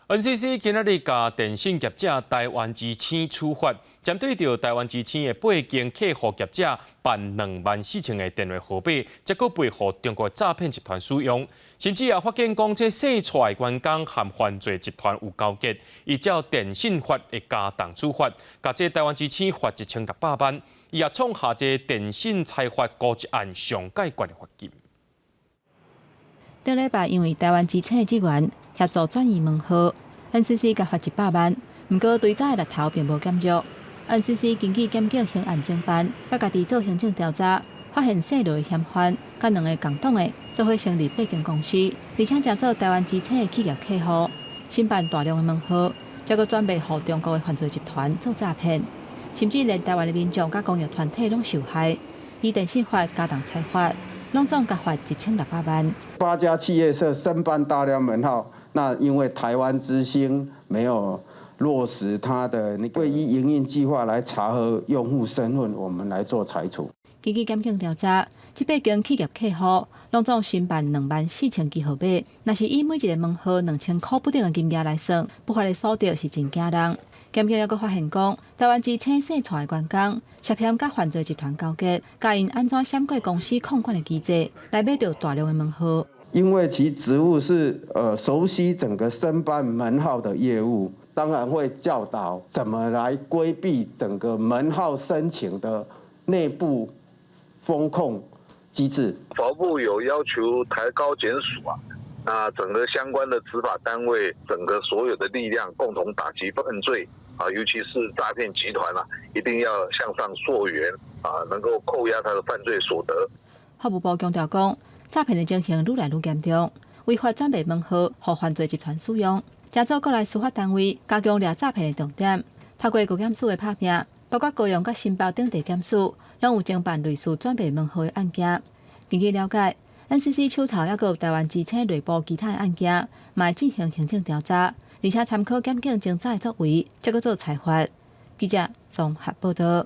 NCC 今仔日共電信業者台灣之星處罰，針對著台灣之星的八間客戶業者辦24,000個電話號碼，結果被予中國詐騙集團使用，甚至也發現講這姓蔡的員工和犯罪集團有勾結，依照電信法會加重處罰，共這台灣之星罰1600萬，伊也創下這電信裁罰孤一案上蓋懸的罰金。頂禮拜因為台灣之星的職員協助轉移門號，NCC 共罰100萬，毋過追責的力頭並無減弱。NCC 根據檢警刑案偵辦，佮家己做行政調查，發現姓羅的嫌犯，佮兩个共黨的做伙成立八間公司，而且成做台灣之星的企業客戶，申辦大量的門號，才閣轉賣予中國的犯罪集團做詐騙，甚至連台灣的民眾佮公益團體攏受害，依電信法加重裁罰，攏總共罰1600萬。八家企業設申辦大量門號，那因為台灣之星沒有落實他的那個依營運計劃來查核用戶身份，我們來做裁處。根據檢警調查，這八間企業客戶攏總申辦24,000支號碼，若是以每一个門號2000箍不等的金額來算，不法的所得是真驚人。檢警猶閣發現講，台灣之星姓蔡的員工涉嫌佮犯罪集團勾結，教𪜶按怎閃過公司控管的機制，來買著大量的門號。因為其職務是熟悉整個申辦門號的業務，當然會教導怎麼來規避整個門號申請的內部風控機制。法務部有要求台高檢署啊，那整個相關的執法單位，整個所有的力量共同打擊犯罪啊，尤其是詐騙集團啊，一定要向上溯源啊，能夠扣押他的犯罪所得。法務部強調講，詐騙的情形愈來愈嚴重，違法轉賣門號，予犯罪集團使用，成做國內司法單位加強掠詐騙的重點。透過高檢署的拍拚，包括高雄佮新北等地檢署，攏有偵辦類似轉賣門號的案件。根據了解，NCC 手頭猶閣有台灣之星內部其他的案件，嘛會進行行政調查，而且參考檢警偵查的作為，才閣做裁罰。記者綜合報道。